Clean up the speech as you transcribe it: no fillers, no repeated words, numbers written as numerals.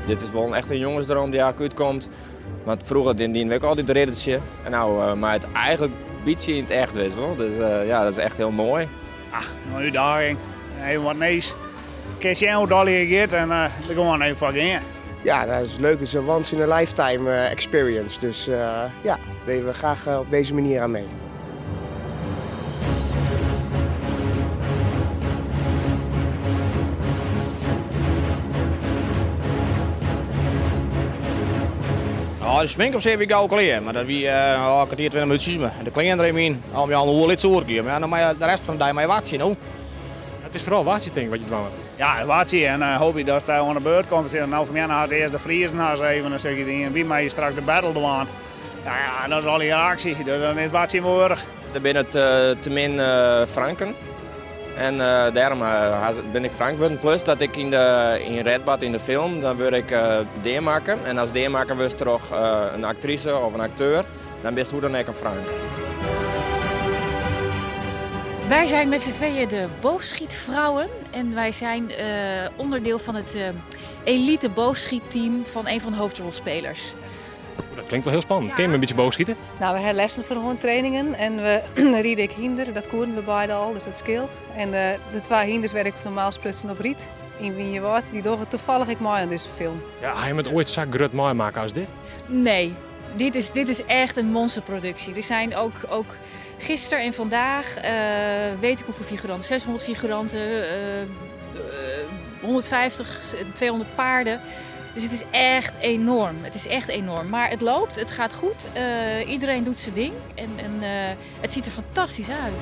Dit is wol echt in jongesdroom dy't eigentlik útkomt. Want froeger dienen we ek altyd riddertsje. En no mei it eigentlik in bytsje yn it echt, witst wol. Dus ja, dat is echt hiel moai. Ah, in útdaging. Even wat nijs. Kin sjen hoe't it allegear giet en der gewoan even foar gean. Ja, dat is leuk. Het is een once in a lifetime experience. Dus ja, deden we graag op deze manier aan mee. No, de smink op sich wie gau klear, mar dat wie uh, in kertier 20 minútsjes. Mar de klean der even yn, om je al in oere lyts oerkear. Mar ja, dan mei je de rest fan de dei mei je wachtsje no. It is foaral wachtsje tink ik wat je dwaan moatte. Ja, wachtsje en uh, hoopje dat it oan de beurt komt. No fan moarn hat earst de Friezen has even in stikje dien. Wy meie straks de battle dwaan. Ja, ja, dat is allegear aksje. Dus dan is wachtsje wol wurdich. Der binne te min Franken en dêrom bin ik Frank wurden. Plus dat ik yn de yn Redbad yn de film, dan wurd ik deamakke. En ast deamakke wurdst troch in aktrise of in akteur, dan bist hoe dan ek in Frank. Wij zijn met z'n tweeën de boogschiet-vrouwen. En wij zijn onderdeel van het elite boogschietteam van een van de hoofdrolspelers. Dat klinkt wel heel spannend. Kin je in bytsje boogschiete? Nou, we hebben lessen foar gewoan trainingen en we ride ek hynder. Dat koenen we beide al, dus dat skeelt. En de, de twa hynders wêr't ik normaal sprutsen op ryd yn Wynjewâld, dy dogge toevallig ek mei oan dizze film. Ja, ha je it oait sa grut meimakke as dit? Nee, dit is echt een monsterproductie. Er zijn ook gisteren en vandaag, weet ik hoeveel figuranten, 600 figuranten, 150, 200 paarden. Dus het is echt enorm. Het is echt enorm. Maar het loopt, het gaat goed. Iedereen doet zijn ding en het ziet er fantastisch uit.